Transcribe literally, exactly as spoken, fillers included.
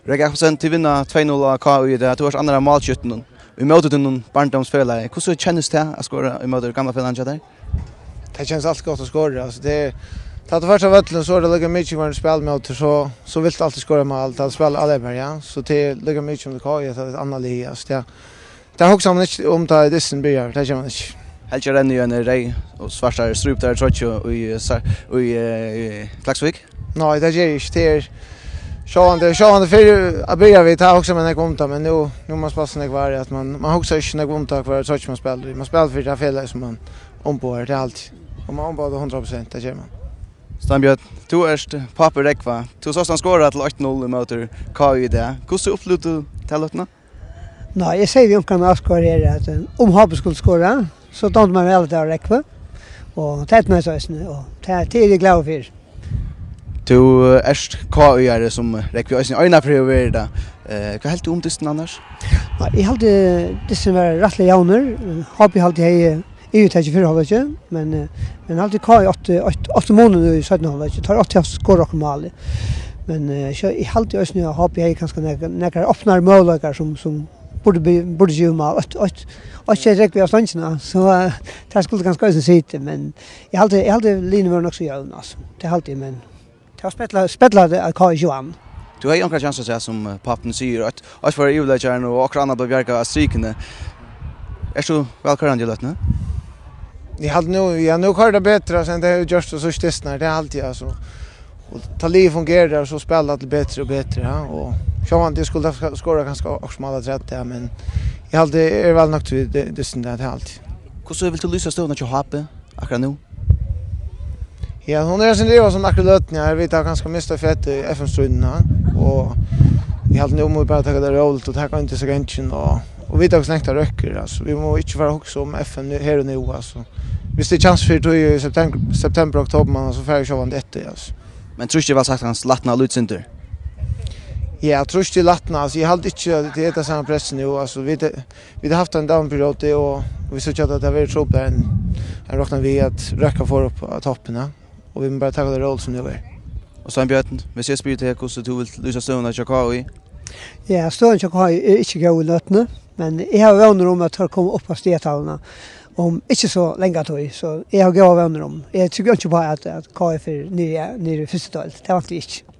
Rók Jakobsen, tit vinna tvey null á K Í í dag. Tú ert annar av málskyttunum ímóti tínum barndómsfelagi. Hvussu kennist tað at skora ímóti gamla felaganum hjá tær? Tað kennist altíð gott at skora. Altso, tað er, tá tú fert av vøllinum, so er tað líka mikið, hvør tú spælir ímóti, so, so vilt tú altíð skora mál, tá tú spælir alleypar, ja. So tað er líka mikið um tað er K Í, at tað er eitt annað lið, altso, tað, tað hugsar man ikki um, tá ið dystin byrjar, tað ger man ikki. Helgi rennur í eini reyð og svartari stríptari troyggju í, eh, sa-, í, eh, í Klaksvík. Nei, tað ger eg ikki. Tað er sjálvandi, sjálvandi fyri at byrja við, tá hugsar man nógv um tað, men nú, nú man spælt so nógv ár, at man, man hugsar ikki nógv um tað, hvørja troyggju man spælir í. Man spælir fyri tað felagið, sum man umboðar, tað er alt. Og man umboðar tað hundrað prosent, tað ger man. Steinbjørn, tú ert pápi Rógva. Tú sást hann skora til eitt null ímóti K Í í dag. Hvussu upplivdi tú ta løtuna? Nei, eg segði við onkran áskoðara her, at, eh, um H B skuldi skora, so dámdi mær væl, at tað var Rógvi. Og tað eydnaðist eisini, og tað, tað eri eg glaður fyri. Tú, eh, ert K Í-ari, sum Rógvi eisini einaferð hevur verið tað. Eh, hvat helt tú um dystin annars? Nei, eg haldi dystin var rættiliga javnur. H B haldi eg hevði yvirtikið fyrra hálvleiki, men, eh, men haldi K Í átti, átti, átti munin í seinna hálvleiki. Teir áttu at skorað okkurt mál. Men, eh, so eg haldi eisini at H B hevði kanska nakrar, nakrar opnar møguleikar sum, sum burdi bi-, burdi givið mál. Eitt, eitt, eitt sett Rógvi av stongina, so, eh, tað skuldi kanska eisini sitið, men eg haldi, eg haldi linjur vóru nokk so jøvn, altso. Tað haldi eg, men tað var spell, spell at K Í ikki vann. Tú hevði onkra kjansar, sum, eh, pápin sigur, eitt, eitt var yvirleikarin, og okkurt annað bleiv bjargað av strikuni. Ert tú væl koyrandi í løtuni? Eg haldi nú, ja, nú koyrir tað betri, altso, enn tað hevur gjørt so síðstu dystirnar, tað haldi eg, altso. Og tá liðið fungerar, so spæla allir betri og betri, ja, og sjálvandi skuldi eg sk-, skorað kanska okkurt mál afturat, ja, men eg haldi, eg eri væl nøgdur við dy-, dystin, tað, tað haldi eg. Hvussu vilt tú lýsa støðuna hjá H B akkurát nú? Ja, hon er eitt sindur ivasom akkurát í løtuni, ja. Vit hava kanska mist eitt fett í F M-stríðinum, og eg haldi, nú mugu vit bara taka tað róligt og taka undir seg gangin, og, og vita hvussu langt tað røkkur, altso. Vit mugu ikki fara at hugsa um F M her og nú, altso. Viss tað er kjansur fyri tí í september, september, oktober, man, so fara vit sjálvandi eftir, altso. Men trýstið er væl saktans lætnað eitt lítið sindur? Ja, trýstið er lætnað, altso, eg haldi ikki, at tað er tað sama pressið nú, altso, vit, vit hava havt ein down-periode, og vit síggja, at tað verður trupult, ein, ein roknar við, at Røkka fer upp á toppin, ja. Og vit mugu bara taka tað róligt, sum tað er. Og Steinbjørn, viss eg spyr teg, hvussu tú vilt lýsa støðuna hjá K Í? Ja, støðan hjá K Í er ikki góð í løtuni, men eg havi vónir um, at teir koma upp á stigatalvuna um ikki so langa tíð, so eg havi góðar vónir um. Eg trúgvi ikki uppá, at, at K Í fer niður í, niður í fyrstu deild. Tað vænti eg ikki.